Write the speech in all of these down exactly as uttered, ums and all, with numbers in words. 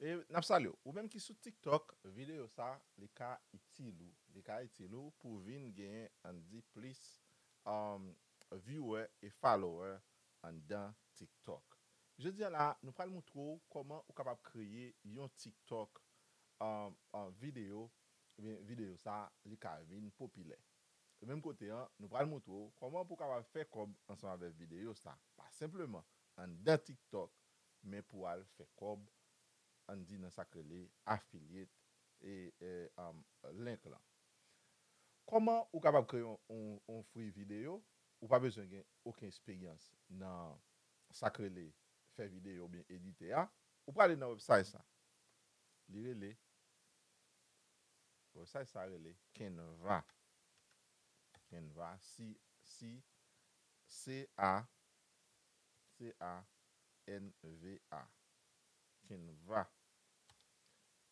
E n ap salye w. Ou menm ki sou TikTok, videyo sa, li ka itil ou. Li ka itil ou pou vin genyen, ann di, plis um, viewer e follower anndan TikTok. Jodi a la, nou pral moutre w kòman ou kapab kreye yon TikTok um, um, videyo. Ebyen, videyo sa, li ka vin popilè. E menm kote an, nou pral moutre w kòman pou w kapab fè kòb ansanm avèk videyo sa. Pa senpleman anndan TikTok, men pou w al fè kòb ann di nan sa k rele affiliate e, e um, link lan. Kòman ou kapab kreye yon, yon, yon free videyo? Ou pa bezwen gen okenn eksperyans nan sa k rele fè videyo oubyen edite a. Ou prale nan website sa. Li rele, website sa rele Canva. Canva, C, C, C A, C A N V A. Canva.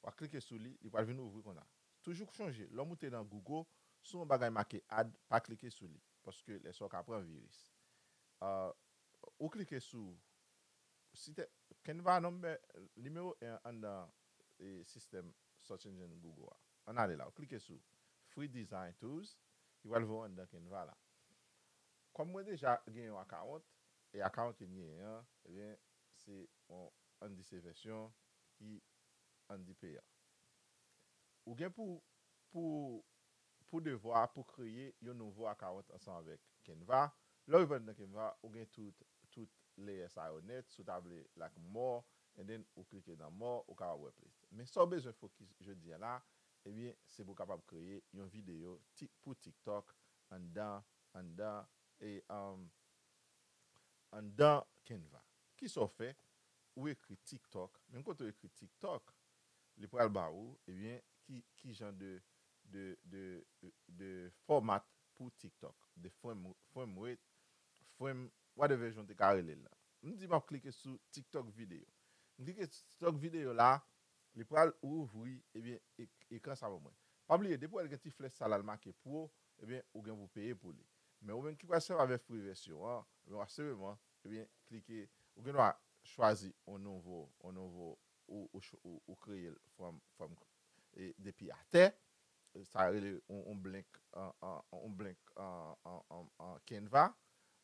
W a klike sou li, li pral vin ouvri konsa. Toujou chonje, lè w moute nan Google, si yon bagay make ad, pa klike sou li, paske lè sa w ka pran viris. Uh, ou klike sou, si te, Canva nonbè, nimewo en anndan e, sistèm search engine Google a. Ann ale la, w klike sou Free Design Tools, li pral voye w anndan Canva la. Kòm mwen deja gen yon account, e account ke m genyen an, ebyen, se yon, ann di se vèsyon ki, ann di, peyan. Ou gen pou, pou, pou devwa pou kreye yon nouvo account ansanm avèk Canva. Lè w rive anndan Canva, ou gen tout, tout layer sa yo nèt, si w ta vle, like, more, and then ou klike nan more, ou kapab wè plis. Men sa w bezwen fokis jodi a la, ebyen, se pou w kapab kreye yon videyo ti, pou TikTok anndan, anndan, e, um, anndan Canva. Kisa w fè? Ou ekri TikTok. Menm kote w ekri TikTok, li pral ba ou, ebyen, ki, ki jan de, de, de, de format pou TikTok. De frame, frame rate, frame, whatever jan w te ka rele l la. M di m ap klike sou TikTok videyo. M klike sou TikTok videyo la, li pral ouvri, ebyen, ek, ekran sa pou mwen. Pa bliye, depi w wè l gen ti flèch sa la, l make pro, ebyen, ou gen pou peye pou li. Men ou menm ki pral sèvi avèk free vèsyon an, ebyen, w ap senpleman, ebyen, klike, ou gen dwa chwazi yon nouvo, yon nouvo, ou, ou, ch- ou, ou kreye l from, from, e, depi atè, sa rele yon, yon blank, an, an, yon blank, an, an, an, an Canva,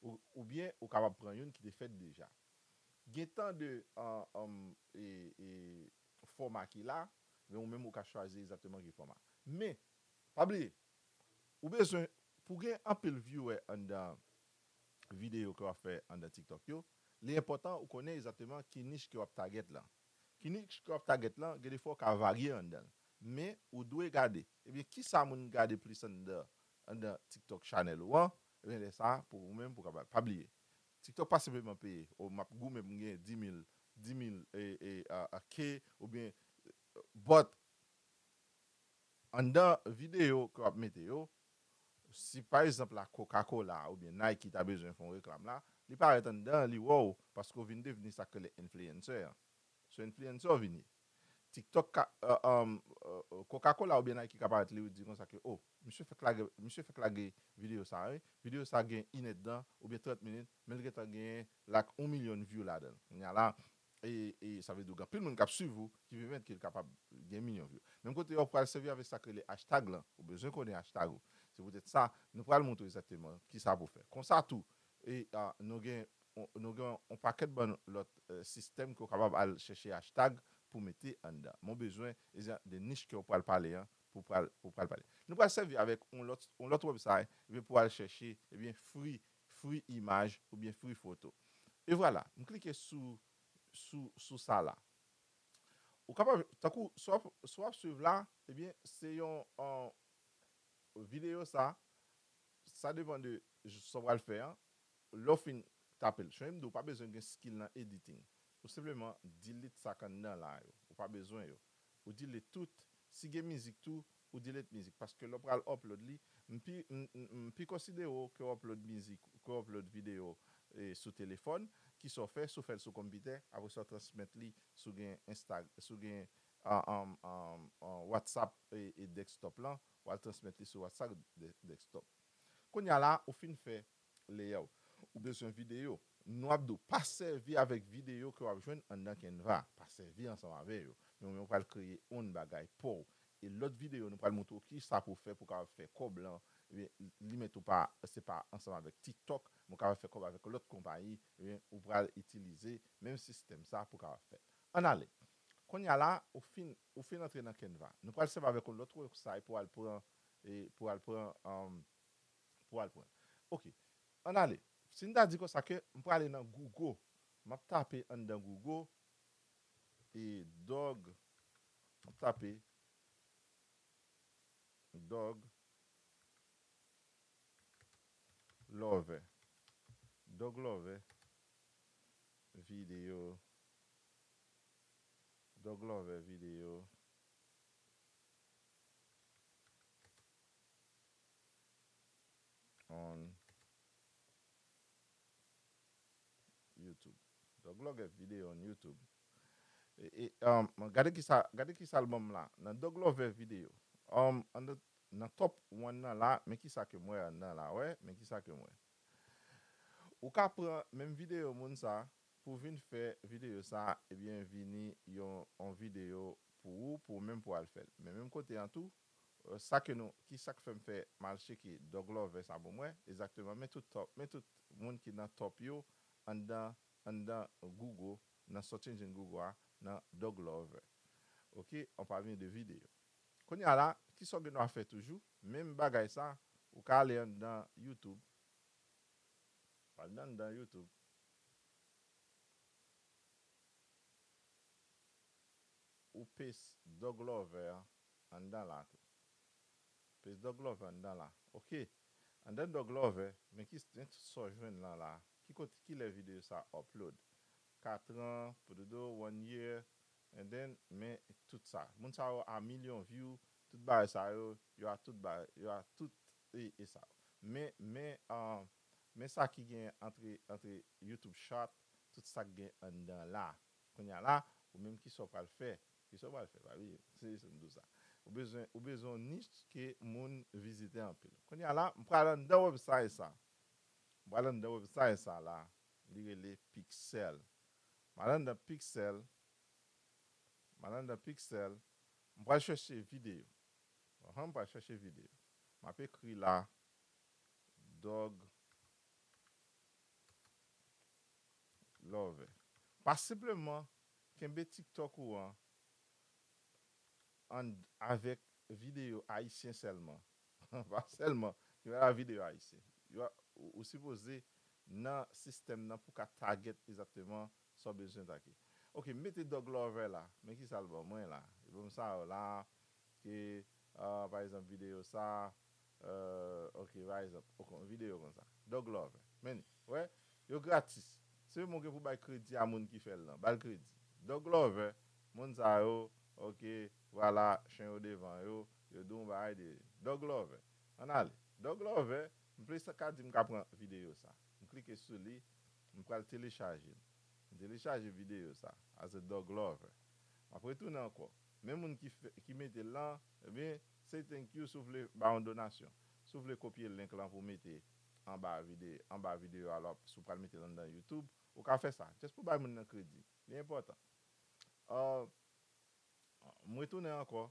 ou, oubyen ou kapab pran youn ki te fèt deja. Gen tan de, an, an, e, e, fòma ki la, men ou menm ou ka chwazi egzakteman ki fòma. Men, pa bliye, ou bezwen, pou gen anpil viewer anndan videyo ke w ap fè anndan TikTok yo, li enpòtan ou konnen egzakteman ki nich ke w ap target lan. Ki nich ke w ap target lan, gen de fwa w ka varye anndan l. Men, ou dwe gade. Ebyen, kisa moun gade plis anndan, anndan TikTok channel ou an? Ebyen, lè sa, pou ou menm, pou w kapab, pa bliye. TikTok pa senpleman peye. O, m ap goumen pou m gen dis mil, dis mil, e, e, a, a, K, oubyen, but, anndan videyo ke w ap mete yo, si pa egzanp la Coca-Cola oubyen Nike ta bezwen fè yon reklam la, li parèt anndan, li wè w, paske w vin devni sa k rele influencer an. Se yon influencer w vin ye. TikTok ka, uh, um, uh, Coca-Cola oubyen Nike ka parèt li di konsa ke, oh, misye fèk lage, misye fèk lage videyo sa, wi. Videyo sa gen inèdtan oubyen trant minit, men l gentan genyen, like, yon milyon view ladan l. Kounye a la, e, e sa vle di w gen anpil moun k ap swiv ou, ki vin mèt ke l kapab gen milyon view. Menm kote a, ou pral sèvi avèk sa k rele hashtag lan. Ou bezwen konnen hashtag ou. Se poutèt sa, nou pral montre w egzakteman kisa pou w fè. Konsa tou, e, a, nou gen, on- nou gen yon pakèt bann lòt, e, sistèm ke w kapab al chèche hashtag pou mete anndan. Men w bezwen, egzanp, de nich ke w pral pale an, pou pral, pou pral pale. Nou pral sèvi avèk yon lòt, yon lòt website, ebyen, pou al chèche, ebyen, free, free imaj oubyen free foto. E vwala, m klike sou, sou, sou sa la. Ou kapab, tankou, si w ap, si w ap swiv la, ebyen, se yon, an, videyo sa, sa depann de j- sa w pral fè an. Lè w fin tape l, chonje m di w pa bezwen gen skill nan editing. Ou senpleman delete sa k anndan la yo. Ou pa bezwen yo. Ou delete tout. Si gen mizik tou, ou delete mizik. Paske lè w pral upload li, m pi, m, m, m pi konsidere w ke w upload mizik, ke w upload videyo, e, sou telefòn, kisa w fè, si w fè l sou konpitè, apre sa w transmèt li, si w gen Insta, si w gen, a, a, a, a, WhatsApp e, e desktop lan, w al transmèt li sou WhatsApp de- desktop. Kounye a la, ou fin fè layout. Ou bezwen videyo. Nou ap di w, pa sèvi avèk videyo ke w ap jwenn anndan Canva. Pa sèvi ansanm avè yo. men ou pral kreye yon bagay pa w. E lòt videyo, nou pral montre w kisa pou w fè pou w kapab fè kòb lan. Ebyen, li mèt ou pa, se pa ansanm avèk TikTok, men w kapab fè kòb avèk lòt konpayi, ebyen, ou pral itilize menm sistèm sa pou w kapab fè. Ann ale. Kounye a la, ou fin, ou fin antre nan Canva. Nou pral sèvi avèk yon lòt website pou al pran, e, pou al pran, um, pou al pran. Ok. Ann ale. Si n ta di konsa ke m prale nan Google, m ap tape anndan Google, e dog, m ap tape dog lover. Dog lover video. Dog lover video on YouTube. Dog lover video on YouTube. E, e, um, gade kisa, gade kisa l ban m la. Nan dog lover video. Um, anndan, nan top one nan la, men kisa ke m wè anndan la, wè, men kisa ke m wè. Ou ka pran menm videyo moun sa, pou vin fè videyo sa, ebyen, vini yon, yon videyo pou ou, pou ou menm pou al fè l. Men menm kote an tou, euh, sa ke nou, ki sa k fè m fè m al tcheke Dog Lover sa pou mwen, egzakteman, men tout top, men tout moun ki nan top yo, anndan, anndan Google, nan search engine Google a, nan Dog Lover. Ok, on parvient de videyo. Kounye a la, kisa w gen dwa fè toujou? Menm bagay sa, ou ka ale anndan YouTube. Ou al anndan YouTube. Ou paste Dog Lover anndan la tou. Paste Dog Lover anndan la. Ok. Anndan Dog Lover, men ki, men tout sa w jwenn lan la. Ki kote, ki lè videyo sa upload? Katran, pododo, one year, and then, men tout sa. Moun sa yo a milyon view, tout bagay sa yo, yo a tout bagay, yo a tout e, e sa. Men, men, ah, men sa ki gen antre, antre YouTube Short, tout sa k gen anndan la. Kounye a la, ou menm kisa w pral fè? Kisa w pral fè? Pa bliye, se, se m di w sa. Ou bezwen, ou bezwen yon nich ke moun vizite anpil. Kounye a la, m pral anndan website sa. M pral anndan website sa la. Li rele Pixel. M al anndan Pixel. M al anndan Pixel. M pral chèche videyo. Ahan, m pral chèche videyo. M ap ekri la Dog Lover. Pa senpleman kenbe TikTok ou an, an avèk videyo ayisyen sèlman. Pa sèlman kenbe la videyo ayisyen. Yo, ou, ou sipoze nan sistèm nan pou ka target egzakteman sa w bezwen atake. Ok, m mete Dog Lover la. Men kisa l ban mwen la. Li ban m sa yo la. Ke, ah, pa egzanp, videyo sa, euh, ok, pa egzanp, ok, yon videyo konsa. Dog Lover. Men, wè, yo gratis. Se menm ou gen pou bay kredi a moun ki fè l lan. Ba l kredi. Dog Lover, moun sa yo, ok, vwala, chen yo devan yo, yo di w yon bagay de Dog Lover. Ann ale. Dog Lover, m plis ka di m ka pran videyo sa. M klike sou li, m pral telechaje l. M telechaje videyo sa, as a dog lover. M ap retounen ankò. Men moun ki fè, ki mete l lan, ebyen, say thank you si w vle ba yon donasyon. Si w vle kopye link lan pou mete anba vide-, anba videyo a, lè w ap, si w pral mete l anndan YouTube, ou ka fè sa. Just pou bay moun nan kredi. Li enpòtan. Ah, m retounen ankò.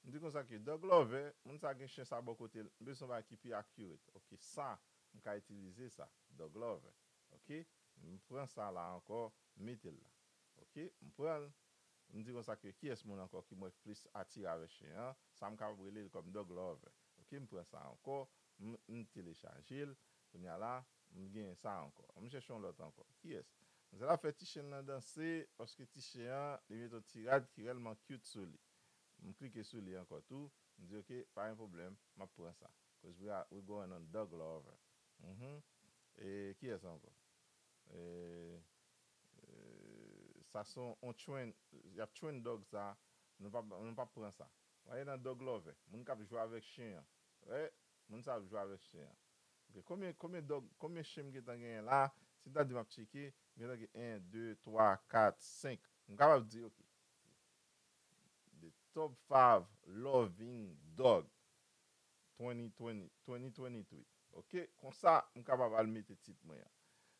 M di konsa ke Dog Lover, moun sa gen chen sa bò kote l, m bezwen yon bagay ki pi accurate. Ok, sa, m ka itilize sa, Dog Lover. Ok, m pran sa la ankò, m mete l la. Ok, m pran l, m di konsa ke kiyès moun ankò ki mwen plis atire avèk chen an, sa m kapab rele l kòm Dog Lover. Ok, m pran sa ankò, m, m telechaje l, kounye a la, m genyen sa ankò. An m chèche yon lòt ankò. Kiyès? Manzè la fè ti chen nan danse, paske ti chen an, li mete yon ti rad ki rèlman cute sou li. M klike sou li ankò tou. M di, "Ok, pa gen pwoblèm, m ap pran sa." 'Cause we are, we going on dog lover. Mhm. E kiyès ankò? E, e, sa se yon, yon train, y ap train dog sa. Nou pa, nou pa pran sa. W ale nan dog lover. Moun k ap jwe avèk chen an. Wè, moun sa ap jwe avèk chen an. Ok, konbyen, konbyen dog, konbyen chen m gentan genyen la? Si m ta di m ap tcheke, m gentan gen en, de, twa, kat, senk. M kapab di, ok. The top five loving dog twenty twenty, twenty twenty-three. Ok, konsa, m kapab al mete tit mwen an.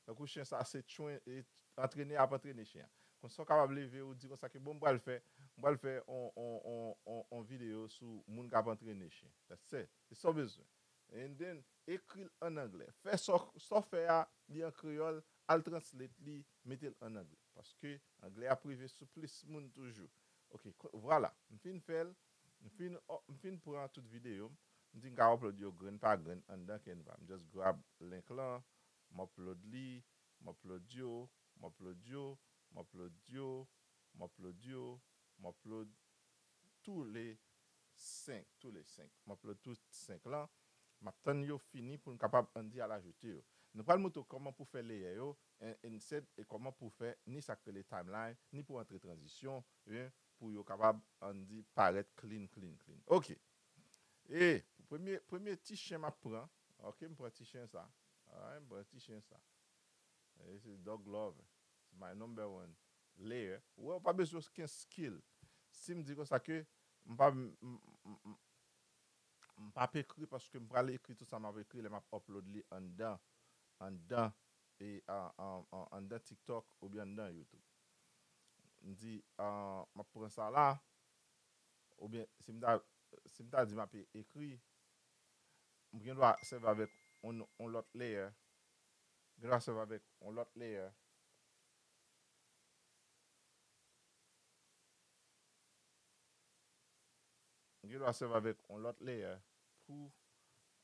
Tankou chen sa, se train, e, antrene ap antrene chen an. Sa w kapab leve, ou di konsa ke, bon, m pral fè, m pral fè on, on, on, on, on videyo sou moun k ap antrene chen. That's it. Se sa w bezwen. And then, ekri l ann anglè. Fè sa w, sa w fè a, li an kreyòl, al translate li, mete l ann anglè. Paske anglè ap rive sou plis moun toujou. Ok, ko-, vwala. M fin fè l, m fin, o-, m fin pran tout videyo m. M di m ka upload yo grenn pa grenn anndan Canva. M just grab link lan, m upload li, m upload yo, m upload yo, m upload yo, m upload yo, m upload tou le senk, tou le senk. M upload tout senk lan. M ap tann yo fini pou n kapab anndi al ajoute yo. Nou pral montre w kòman pou fè layer yo, en, instead, e kòman pou fè ni sa k rele timeline, ni pou antre tranzisyon, ebyen, pou yo kapab anndi parèt clean, clean, clean. Ok. E pou premye, premye ti chen m ap pran, ok, m pran ti chen sa. Alright, m pran ti chen sa. E se Dog Love. Se my number one layer. Ou wè, ou pa bezwen okenn skill. Si m di konsa ke m pa, m, m, m, m, m p ap ekri paske m pral ekri tout sa m ap ekri lè m ap upload li anndan, anndan, e, an, an, an, anndan TikTok oubyen anndan YouTube. M di, ah, m ap pran sa la, oubyen si m ta, si m ta di m ap e-, ekri, m gen dwa sèvi avèk on, on lòt layer. M gen dwa sèvi avèk on lòt layer. M gen dwa sèvi avèk on lòt layer pou,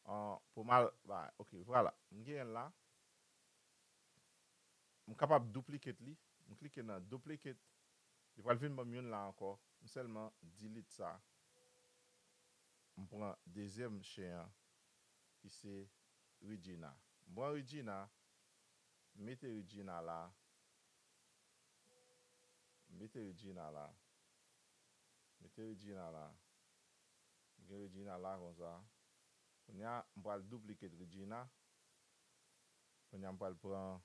ah, pou m al bay. Ok, vwala. M genyen l la. M kapab duplicate li. M klike nan duplicate. Li pral vin ban m youn la ankò. M sèlman delete sa. M pran dezyèm chen an, ki se Regina. M pran Regina, m mete Regina la. M mete Regina la. Mete Regina la. M gen Regina la konsa. Kounye a, m pral duplicate Regina. Kounye a, m pral pran,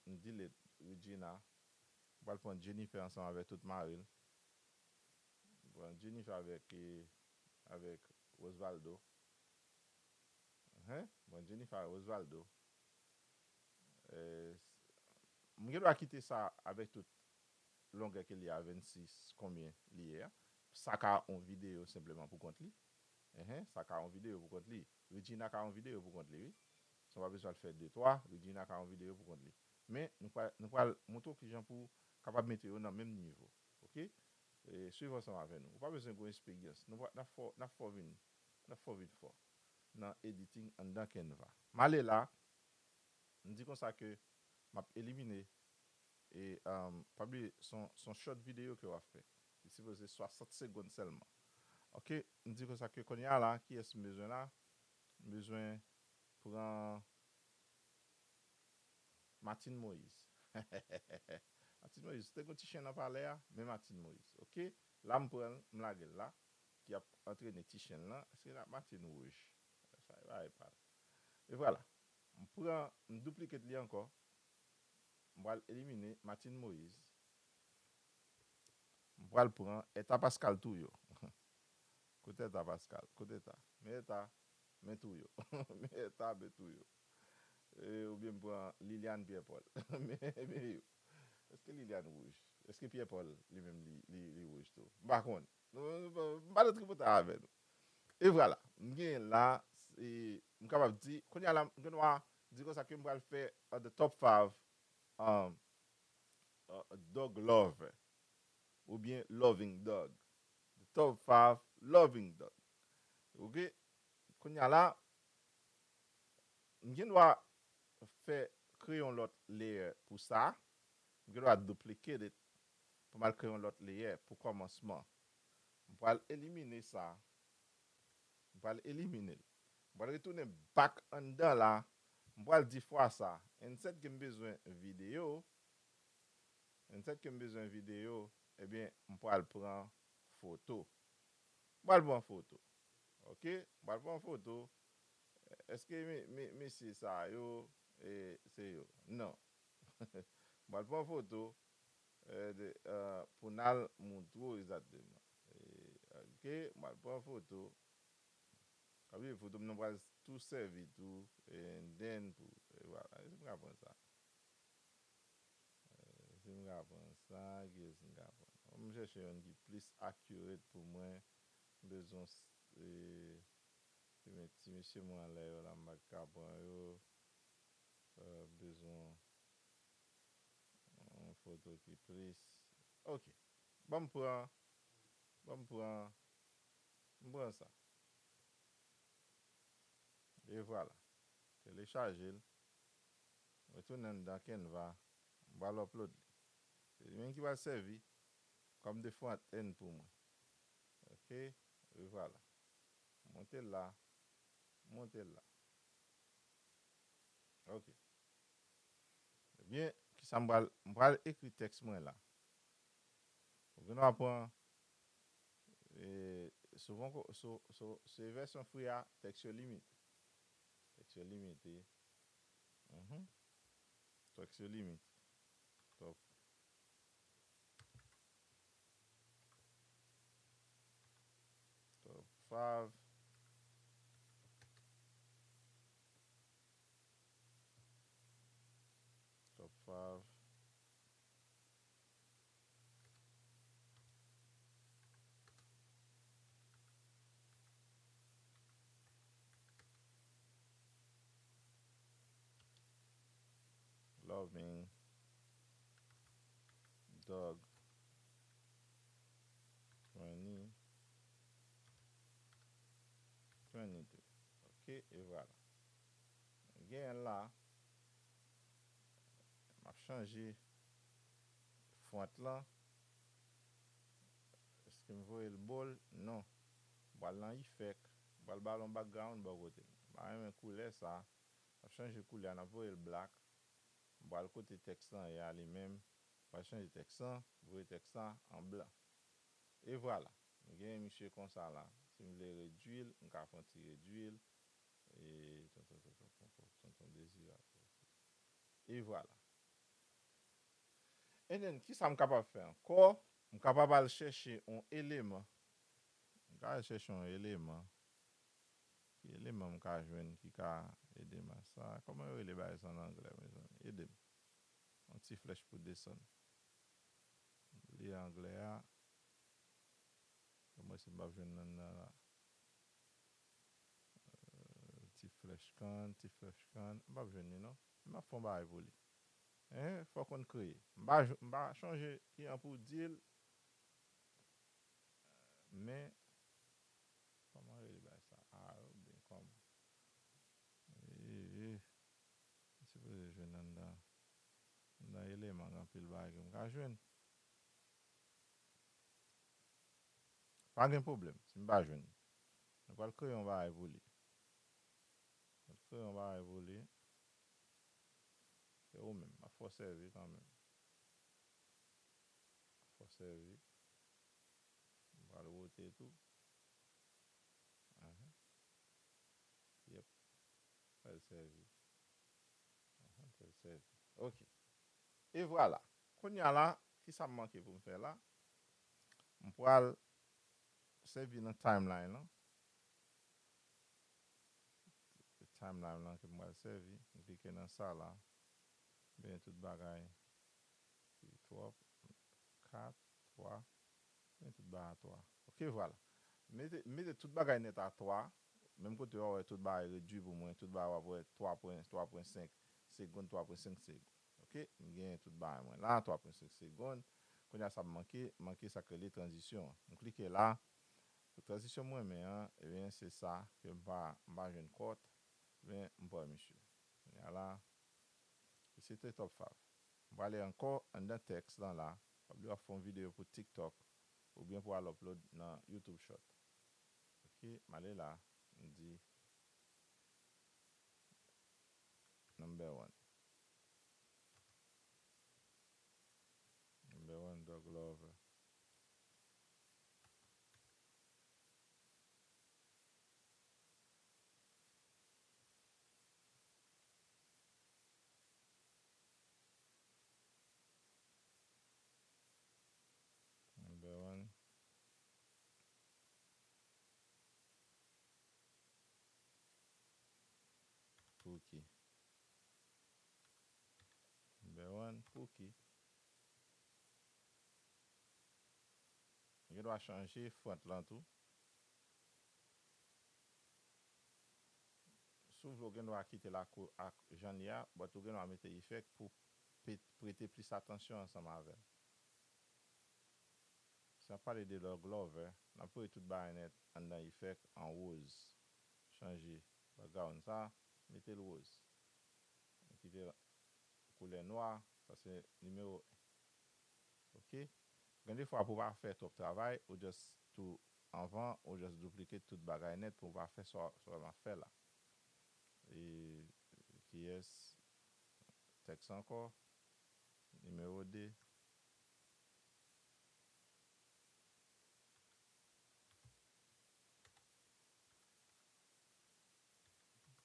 m delete Regina. M pral pran Jennifer ansanm avèk tout mari l. M pran Jennifer avèk, eh, avèk Osvaldo. Hein? M pran Jennifer avèk Osvaldo. Eh, m gen dwa kite sa avèk tout longè ke li a, vennsis, konbyen li ye a. Sa ka on videyo senpleman pou kont li. Enhen, sa ka on videyo pou kont li. Regina ka on videyo pou kont li, wi. Sa w pa bezwen al fè de, twa, Regina ka on videyo pou kont li. Men, nou pral, nou pral montre w kijan pou w kapab mete yo nan menm nivo. Ok? E, swiv ansanm avè nou. Ou pa bezwen gwo esperyans. Nou va, n ap fè w, n ap fè w vin, n ap fè w vin fò nan editing anndan Canva. M ale la, m di konsa ke m ap elimine E, um, pa bliye, se yon, se yon short videyo ke w ap fè. Li sipoze swasant segonn sèlman. Ok, m di konsa ke kounye a la, kiyès m bezwen la? M bezwen pran Martine Moïse. Martine Moïse, te gon ti chen nan palè a, men Martine Moïse. Ok, la m pran l, m lage l la, ki ap antrene ti chen nan. Èske la Martine Rouge? Sa e bagay pa l. E vwala. M pran, m duplicate li ankò. M pral elimine Martine Moïse. M pral pran Eta Pascal Touyo. Kote Eta Pascal? Kote Eta? Men Eta, men Touyo. Men Eta, men Touyo. E, oubyen m pran Liliane Pierre Paul. Men, men yo. Èske Liliane wouj? Èske Pierre Paul li menm li, li, li wouj tou? M pa konn. M pa nan tripotay avè nou. E vwala. M genyen la, e, m kapab di, kounye a la, m gen dwa di konsa ke m pral fè, uh, the top five, um, uh, dog lover. Oubyen loving dog. The top five loving dog. Ok? Kounye a la, m gen dwa fè, kreye yon lòt layer pou sa. M gen dwa duplicate it pou m al kreye yon lòt layer pou kòmansman. M pral elimine sa. M pral elimine l. M pral retounen back anndan la. M pral di fwa sa, instead ke m bezwen videyo, instead ke m bezwen videyo, ebyen, m pral pran foto. M pral pran foto. Ok? M pral pran foto. Èske mi, mi, mesye sa yo, e, se yo? Non. M pral pran foto, e, de, e, pou n al montre w egzakteman. E, ok, m pral pran foto. Pa bliye foto m nan pral tou sèvi tou, e, and then pou, e, vwala. Èske m ka pran sa? E, Si m ka pran sa, kiyès m ka pran? Bon, m chèche youn ki plis accurate pou mwen. M bezwen, e, ti, ti mesye mwen anlè yo la, m pa t ka pran yo. E, bezwen yon foto ki plis. Ok. Ban m pran, ban m pran, m pran sa. E vwala. Telechaje l. Retounen anndan Canva. M pral upload li. Se li menm ki pral sèvi kòm de front-end pou mwen. Ok? E vwala. Monte l la. Monte l la. Ok. Ebyen, kisa m pral, m pral ekri tèks mwen la. Ou gen dwa pran, e, souvan, ko-, sou, sou, se vèsyon free a, tèks yo limite. Tèks yo limite. Mhm. Tèks yo limite. Top. Top five. Top five. Loving Doug twenty twenty-three. Ok, e vwala. Genyen la, m ap chanje font lan. Èske m voye l bold? Non. M pral nan effect, m pral ba l yon background bò kote l. M pa renmen koulè sa. M ap chanje koulè a, n ap voye l black. M pral kote tèks lan ye a li menm. M pral chanje tèks lan, voye tèks lan an blan. E vwala. M genyen misye konsa la. Si m vle redwi l, m ka fè yon ti redwi l. E, ton, ton, ton, ton, ton, ton, ton Dezirab. E vwala. And then, kisa m kapab fè ankò? M kapab al chèche yon eleman. M ka al chèche yon eleman. Ki eleman m ka jwenn ki ka ede m a sa? Kòman yo rele bagay sa an anglè, mezanmi? Ede m. Yon ti flèch pou desann. Li anglè a. Kòman si m p ap jwenn nan, nan la? Euh, ti flèch kann, ti flèch kann. M p ap jwenn li, non. M ap fè yon bagay pou li. Hein? Fòk konn kreye. M pa, m pa chonje ki jan pou di l. Men, kòman rele bagay sa? A, oubyen kòman? Ee, m sipoze jwenn anndan. Anndan eleman, gen anpil bagay ke m ka jwenn. Pa gen pwoblèm, si m pa jwenn. Nou pral kreye yon bagay pou li. Nou pral kreye yon bagay pou li. Se ou menm, m ap fè w sèvi kanmenm. M ap fè w sèvi. M pral wote tou. Ahan. Yep. Fè l sèvi. Ahan, fè l sèvi. Ok. E vwala. Kounye a la, kisa m manke pou m fè la? M pral sèvi nan timeline lan. Timeline lan ke m pral sèvi. M klike nan sa la. Benyen tout bagay ki twòp. Kat, twa. Benyen tout bagay a twa. Ok, vwala. Mete, mete tout bagay nèt a twa. Menm kote w a wè tout bagay redwi pou mwen. Tout bagay w ap wè twa pwen, twa pwen senk segonn, twa pwen senk segonn. Ok, m genyen tout bagay mwen la, twa pwen senk segonn. Kounye a sa m manke, manke sa k rele tranzisyon an. M klike la. Tranzisyon m renmen an, ebyen, se sa ke m pa, m pa jwenn kòt, men m pran misye. Kounye a la, se te top five. M prale ankò anndan tèks lan la. Pa bliye w ap fè yon videyo pou TikTok oubyen pou al upload nan YouTube Short. Ok, m ale la, m di number one. Number one, Doug Lover. Number one. Pookie. Number one, Pookie. Gen dwa chanje font lan tou. Si w vle, w gen dwa kite l ak, ak jan l ye a, but ou gen dwa mete efèk pou pe-, prete plis atansyon ansanm avè l. Si n ap pale de Log Lover, n ap voye tout bagay nèt anndan efèk an woz. Chanje background sa, mete l woz. Kite l koulè nwa, sa se nimewo en. Oke? Gen de fwa pou w pa fè twòp travay, ou just tou anvan, ou just duplicate tout bagay nèt pou w pa fè sa, sa w ap fè la. E kiyès? Tèks ankò, nimewo de.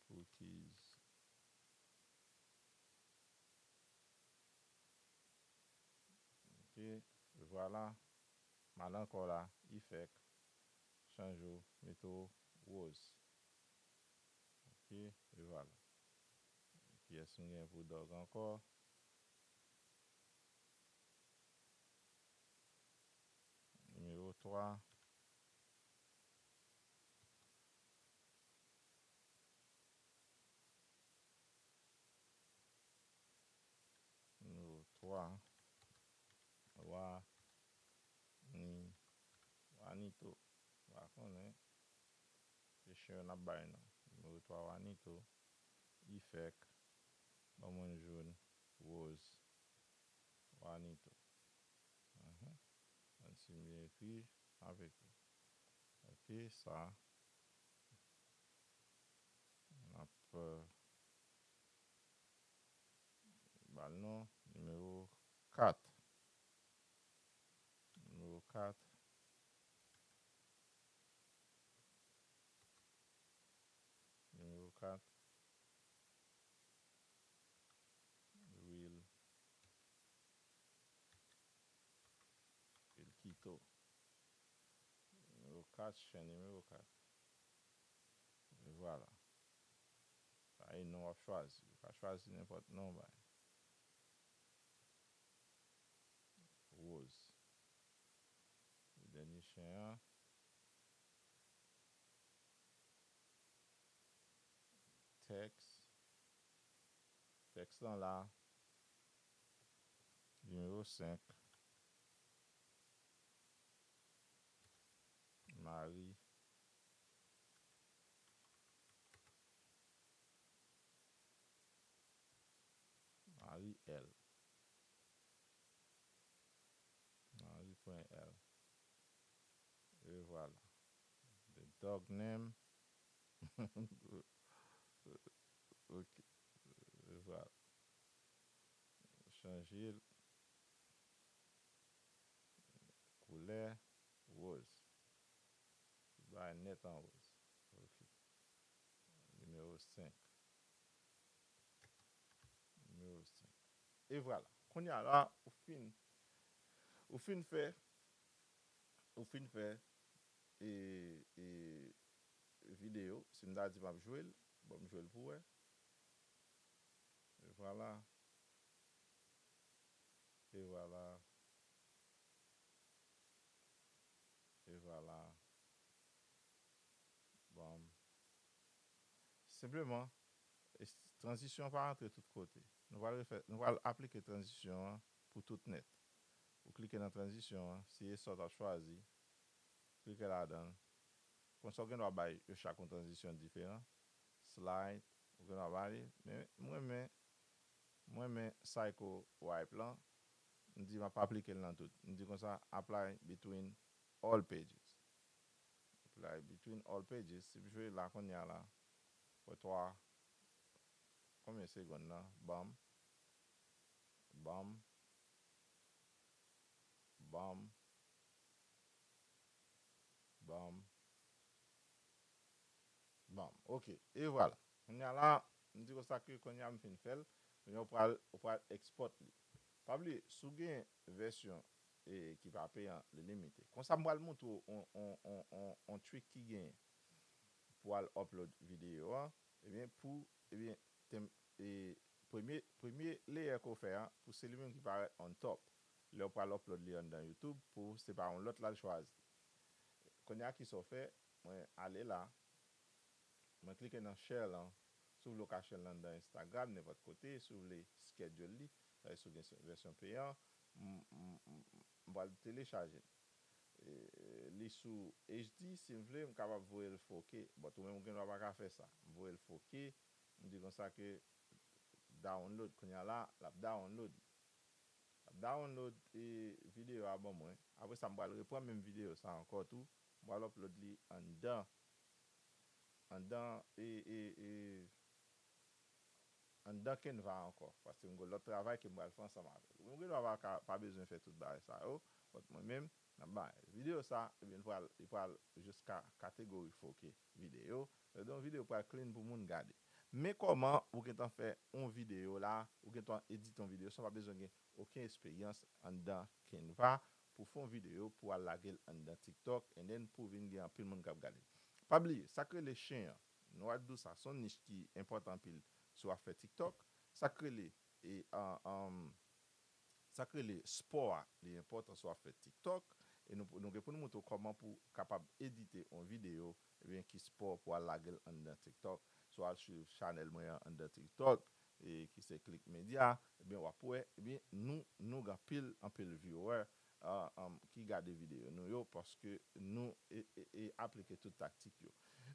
Cookies. Ok, vwala. M al ankò la, efèk, chanje w, mete w woz. Ok, e vwala. Kiyès nou gen pou dog ankò? Nimewo twa. Nimewo twa. Wa ni, Wanito. M pa konnen. Se chen yo n ap bay non. Nimewo twa Wanito. Efèk. Ban mwen jòn, woz, Wanito. Mhm. Ann si m byen ekri avèk ou. Ok, sa. N ap, euh, ba l non, nimewo kat. Nimewo kat. Nimewo kat. Real. Real Kito. Nimewo kat, chen nimewo kat. E vwala. Sa e non w ap chwazi. Ou ka chwazi nenpòt non, bay. Woz. Dènye chen an. Tèks. Tèks lan la. Nimewo senk. Mari. Mari L. Mari pwen L. E vwala. The dog name. Ok. E vwala. Chanje l. Koulè woz. Tout bagay nèt an woz. Ok. Nimewo senk. Nimewo senk. E vwala. Kounye a la, ou fin, ou fin fè, ou fin fè, e, e, videyo. Si m ta di m ap jwe l, bon, m jwe l pou wè. E vwala. E vwala. E vwala. Bon. Senpleman, e s-, tranzisyon an pa rantre tout kote. Nou pral refè, nou pral aplike tranzisyon an pou tout nèt. Ou klike nan tranzisyon an, si e sa w t ap chwazi, klike ladan l. Konsa w gen dwa bay yo chak yon tranzisyon diferan. Slide, ou gen dwa ba li. Men mwen renmen, mwen renmen Cycle Wipe lan. M di m ap aplike l nan tout. M di konsa, apply between all pages. Apply between all pages. Si m jwe la kounye a la, fè twa, konbyen segonn nan? Banm. Banm. Banm. Banm. Banm. Ok. E vwala. Kounye a la, m di konsa ke kounye a m fin fè l. Kounye a ou pral, ou pral export li. Pa bliye, si w gen vèsyon, e, ki pa peyan, li limite. Konsa m pral montre w on, on, on, on, on trick ki genyen pou al upload videyo a. Ebyen, pou, ebyen, tem-, e, premye, premye layer ke w fè a, pou se li menm ki parèt on top. lè w pral upload li anndan YouTube pou se pa yon lòt l al chwazi. Kounye a, kisa w fè? Mwen ale la, mwen klike nan share lan. Si w vle w ka share l anndan Instagram, nenpòt kote, si w vle schedule li, sa vle si w gen vèsyon peyan, m, m, m, m pral telechaje l. E, li sou H D, si m vle, m kapab voye l foke. But ou menm ou gen dwa pa ka fè sa. M voye l foke, m di konsa ke download. Kounye a la, l ap download. L ap download e videyo a ban mwen. Apre sa, m pral reprann menm videyo sa ankò tou. M pral upload li anndan, anndan e, e, e, anndan Canva ankò, paske m gen lòt travay ke m pral fè ansanm avè l. Ou gen dwa pa ka, pa bezwen fè tout bagay sa yo, but mwen menm, n ap bay. Videyo sa, ebyen, li pral, li pral jiska kategori foke videyo. Sa vle di yon videyo pral clean pou moun gade. Men kòman ou gentan fè yon videyo la, ou gentan edite yon videyo san w pa bezwen gen okenn esperyans anndan Canva pou fè yon videyo, pou al lage l anndan TikTok, and then pou vin gen anpil moun k ap gade l. Pa bliye, sa k rele chen an, nou al di w sa, se yon nich ki enpòtan anpil si w ap fè TikTok. Sa k rele, e, an, an, sa k rele spò a, li enpòtan si w ap fè TikTok. E nou, nou gen pou nou montre w kòman pou w kapab edite yon videyo, ebyen, ki spò pou w al lage l anndan TikTok. Si w al swiv chanèl mwen an anndan TikTok, e ki se Click Media, ebyen, w ap wè, ebyen, nou, nou gen anpil, anpil viewer, a, um, ki gade videyo nou yo, paske nou e, e, e aplike tout taktik yo.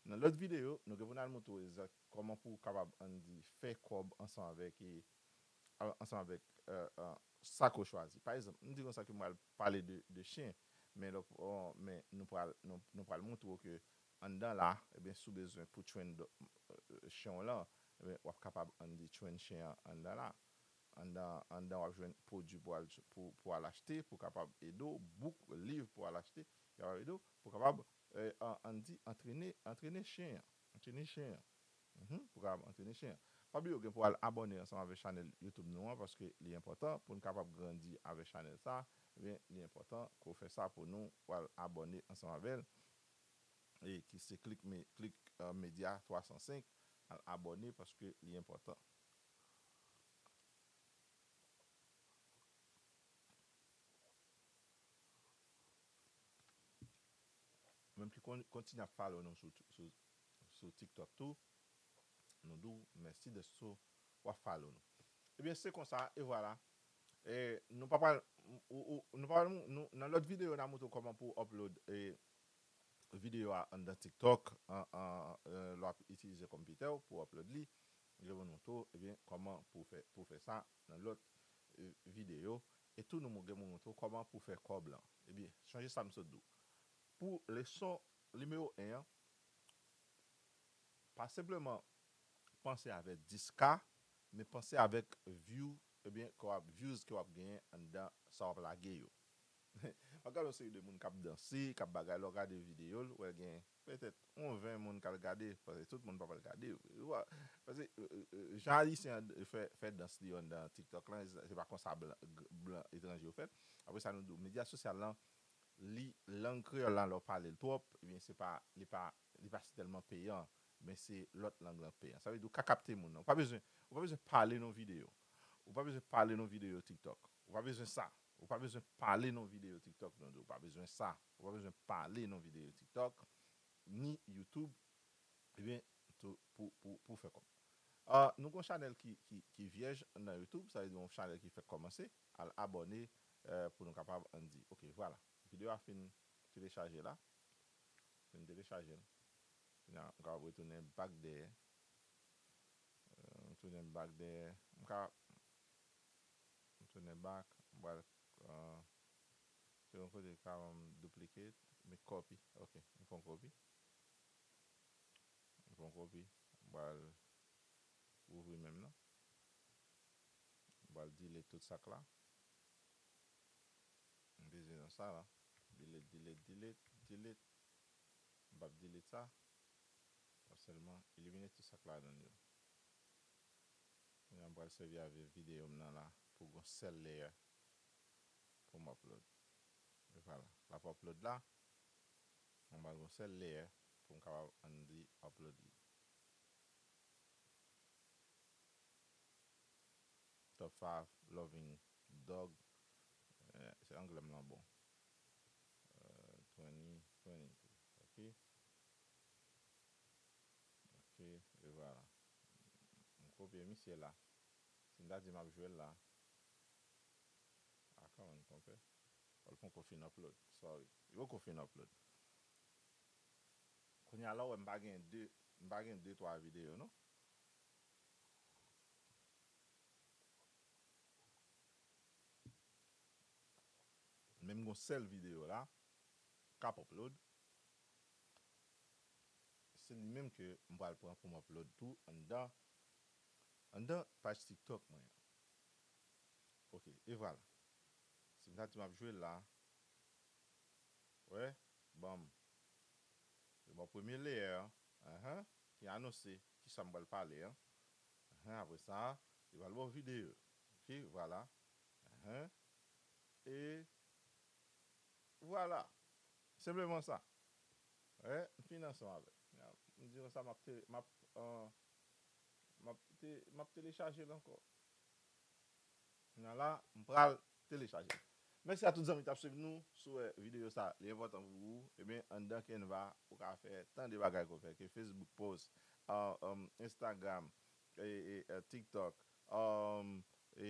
Nan lòt videyo, nou gen pou n al montre w egzak kòman pou w kapab, ann di, fè kòb ansanm avèk, e, a, ansanm avèk, e, e, sa ke w chwazi. Pa egzanp, m di konsa ke m pral pale de, de chen, men lè w, o, men nou pral, nou, nou pral montre w ke anndan la, ebyen, si w bezwen pou train do-, e, chen w lan, ebyen, w ap kapab, ann di, train chen an anndan la. Anndan, anndan w ap jwenn pwodui pou al, pou, pou al achte, pou kapab ede w, bouk, liv pou al achte, ki kapab ede w, pou kapab, e, an, ann di, antrene, antrene chen an. Antrene chen an. Mhm, pou kapab antrene chen an. Pa bliye, w gen pou al abòne ansanm avèk chanèl YouTube nou an, paske li enpòtan pou n kapab grandi avèk chanèl sa. Ebyen, li enpòtan ke w fè sa pou nou, pou al abòne ansanm avè l. E ki se Click Me-, Click, e, Media twa san senk, al abòne paske li enpòtan. Menm ki kon-, kontinye ap follow nou sou, sou, sou TikTok tou, nou di w mèsi dèske w ap follow nou. Ebyen, se konsa, e vwala. E nou pa pral, ou, ou, nou pa pral, nou, nan lòt videyo, n a montre w kòman pou w upload, e, videyo a anndan TikTok, an, an, e, lè w ap itilize konpitè w pou w upload li. Gen moun montre w, ebyen, kòman pou w fè, pou w fè sa nan lòt, e, videyo. E tou nou gen moun montre w kòman pou w fè kòb lan. Ebyen, sonje sa m sot di w. Pou leson nimewo en an, pa senpleman panse avèk dis K, men panse avèk view, ebyen, ke w ap, views ke w ap genyen anndan sa w ap lage yo. W ap gade yon seri de moun k ap danse, k ap bagay, lè w gade videyo l, w wè l gen petèt yon ven moun k al gade, paske tout moun pa pral gade vre. Ou wè, paske, e, e, e, jan Ayisyen an fè, fè dans li yo anndan TikTok lan, se pa konsa blan, blan etranje yo fè. Apre sa, nou di w, medya sosyal lan, li, lang kreyòl la, lè w pale l twòp, ebyen, se pa, li pa, li pa si tèlman peyan, men se lòt lang lan k peyan. Sa vle di w ka kapte moun nan. Ou pa bezwen, ou pa bezwen pale nan videyo. Ou pa bezwen pale nan videyo TikTok. Ou pa bezwen sa. Ou pa bezwen pale nan videyo TikTok, non, ou pa bezwen sa. Ou pa bezwen pale nan videyo TikTok, ni YouTube, ebyen, tou, pou, pou, pou fè kòb. A, nou gen yon chanèl ki, ki, ki vyèj nan YouTube, sa vle di yon chanèl ki fèk kòmanse. Al abòne, e, pou nou kapab ann di. Ok, vwala. Videyo a fin telechaje la. Fin telechaje l. Kounye a, m kapab retounen back dèyè. E, m tounen back dèyè. M ka, m tounen back. M pral, e, se yon kote ki ka ban m duplicate, make copy. Ok, m fè yon copy. M fè yon copy. M pral ouvri menm nan. M pral delete tout sa k la. M bezwen nan sa la. Delete, delete, delete, delete. M p ap delete sa. M ap sèlman elimine tout sa k ladan l yo. Kounye a m pral sèvi avèk videyo m nan la pou gon sèl layer pou m upload. E vwala. L ap upload la. Mwen pral gon sèl layer pou m kapab ann di upload li. Top five loving dog. E, Se anglè m lan bon. Euh, twenty twenty-two. Ok. Ok, e vwala. M kopye misye la. Si m ta di m ap jwe l la. Ah, kòman m twonpe? Bon, l poko fin upload. Sorry. Li poko fin upload. Kounye a la, w wè m pa gen de, m pa gen de, twa videyo, non? Men m gon sèl videyo la k ap upload. Se li menm ke m pral pran pou m upload tou anndan, anndan paj TikTok mwen an. Ok, e vwala. Si m ta di m ap jwe l la, wè, ban m. Li ba w premye layer, ahan, ki anonse kisa m pral pale an. Ahan, apre sa, li pral ba w videyo. Ok, vwala. Ahan. E vwala. Senpleman sa. Wè, m fin ansanm avè l. M di konsa, m ap te, m ap, euh, m ap te, m ap telechaje l ankò. Kounye a la, m pral telechaje l. Mèsi a tout zanmi k ap swiv nou. Si w wè videyo sa, li enpòtan pou ou, ebyen, anndan Canva, ou ka fè tan de bagay ke w fè, ke Facebook post, ah, um, Instagram, e, e, e, TikTok, um, e,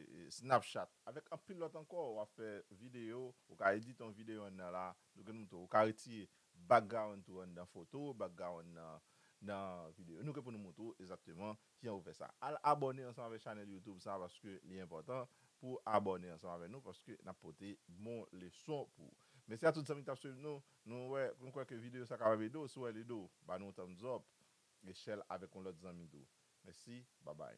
e, Snapchat, avèk anpil lòt ankò. W ap fè videyo, ou ka edite yon videyo anndan la, nou gen nou tou, ou ka retire background tou anndan foto, background nan, nan videyo. Nou gen pou nou montre w egzakteman kijan ou fè sa. Al abòne ansanm avèk chanèl YouTube sa, paske li enpòtan pou abòne ansanm avèk nou, paske n ap pote bon leson pou ou. Mèsi a tout zanmi k t ap swiv nou. Nou wè, nou kwè ke videyo sa kapab ede w. Si w wè l ede w, ba nou yon thumbs up, e share l avèk yon lòt zanmi tou. Mèsi, babay.